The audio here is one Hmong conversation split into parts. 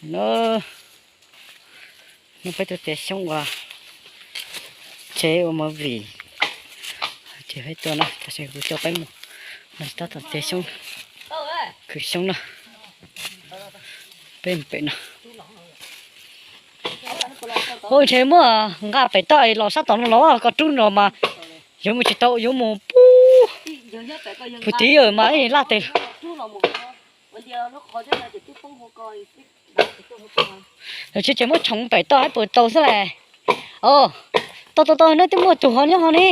No, no peb tuaj txiav xyoob ua tsev ua movie. Ces peb tuaj no, tam sim kuv coj peb mus no, tab tom txiav xyoob, khwv xyoob no. Peb mus pem no. Ua ntshe muaj nqa pem toj los sab tom no los koj rub no mas yuav mus tsis tau, yuav mus pub pus tiv mas ib laj tes. Tsis ces muab tshoov pem toj hab puas tau xwb las. Tau tau tau, neb twb muaj tug ho nyob ho ne,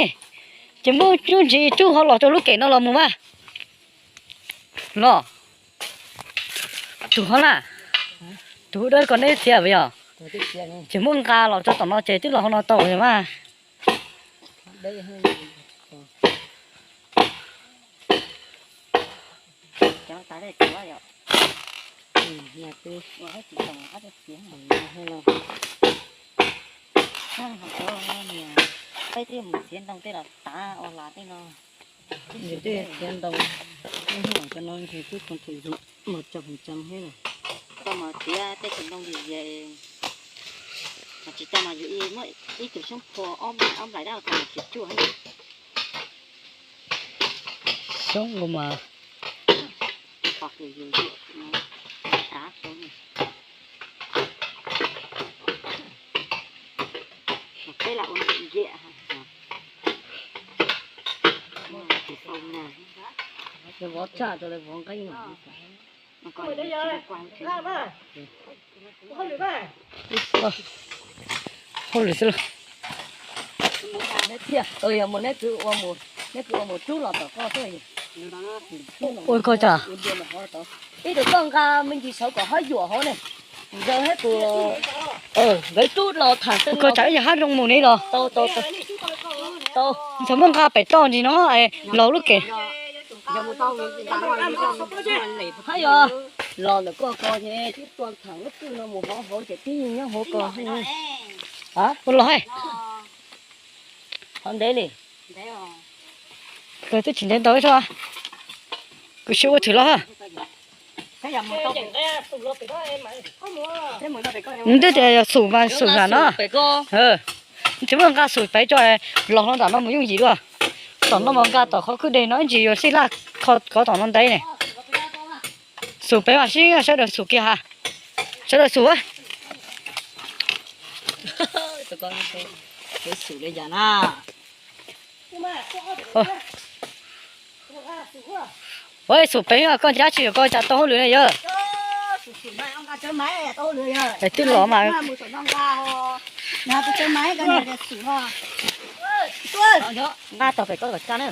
ces muab lub ntsis rub ho los rau lub kem no los mus mas. Los, tug ho na, tug dawb ko neb txiav yog, ces muab nqa los rau tom no ces twb los ho no tau mas. Peb twb txiav ntoo, cov no ntshe twb tau thaum yus los cog hauv cam thiab. Tau mas txiav tej tug ntoo lim zias, mas tsis tau mas yus muab ib tug xyoob phua ob nplais dab tau mas tsis tsuaj. Xyoob ua mas, peb lam ua ntxim nciam, vov tsaj rau vov nqeeb. Hauj lwm xwb lauj. Neb thiaj, yog mus neb kwv ua mus, neb kwv ua mus rub los tom koj xwb. Ua koj cas? Ib tug koj nqa me ntsis saud kom ho yuam hauv ne. Nkawd thiab kuv, nkawd rub los tham xwb. Koj tsam ib yam hab zoo mus ne los. Tau, tau, tau. Txhob muab nqa pem toj ntsis no, los lub kem. Hab yog los ntawm koj ko ces twb tua tham lub kwj no mus hauv hauv ces tib nyob hauv ko. Ua los hais. Qhov ntev li. Kawg twb tsis ntev ntau ib txhob. Kuv sib ua thwm los. Twb tias yog xum mas xum nram no. Tsis muaj nqa xum pem tso, los hlo nram no mus yooj yim dua. Tom no mas nqa tom qhov kwj deg no ib ntsis yuav sib laj kho kov tom no ntev ne. Xum pem mas sib sawv daws xum kiag ha. Sawv daws xum. Ua xum pem koj ncav tsis yog koj cas tau hauj lwm na yog. Twb los mas. Nqa tau pem koj kom tsa na.